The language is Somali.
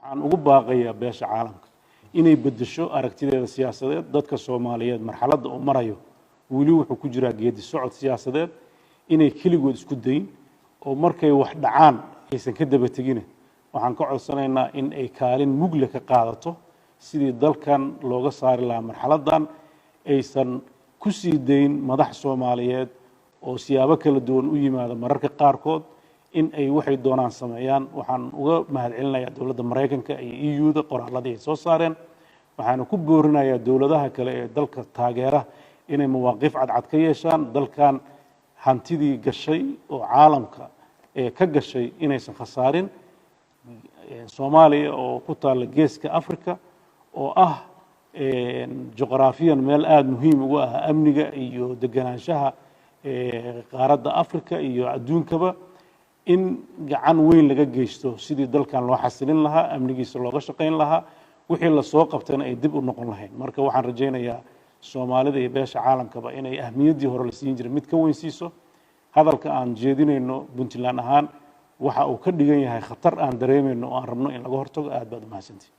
Waxaan ugu baaqayaa beesha caalamka inay beddesho aragtideeda siyaasadeed. Dadka Soomaaliyeed marxaladda uu marayo weli wuxuu ku jiraa geedi socod siyaasadeed, inay keligood isku dayn oo markay wax dhacaan aysan ka daba tegine. Waxaan ka codsanaynaa in ay kaalin mugle ka qaadato sidii dalkan looga saari lahaa marxaladdan, aysan ku sii dayn madax Soomaaliyeed oo siyaabo kala duwan u yimaada mararka qaarkood in ay waxay doonaan sameeyaan. Waxaan uga mahadcelinayaa dowladda Maraykanka iyo EU-da qoraalladii ay soo saareen. Waxaana ku boorinayaa dowladaha kale ee dalka taageera inay mawaaqiif cadcad ka yeeshaan dalkan, hantidii gashay oo caalamka ee ka gashay inaysan khasaarin. Soomaaliya oo ku taalla Geeska Africa oo ah juqraafiyan meel aada muhiim ugu ah amniga iyo deganaanshaha qaaradda Africa iyo adduunkaba, in gacan weyn laga geysto sidii dalkan loo xasilin lahaa, amnigiisa looga shaqayn lahaa, wixii lasoo qabtayna ay dib u noqon lahayn. Marka waxaan rajaynayaa Soomaalida iyo beesha caalamkaba inay ahmiyaddii hore la siin jiray mid ka weyn siiso. Hadalka aan jeedinayno Puntland ahaan waxa uu ka dhigan yahay khatar aan dareemayno oo aan rabno in laga hortago. Aad baad u mahadsantihi.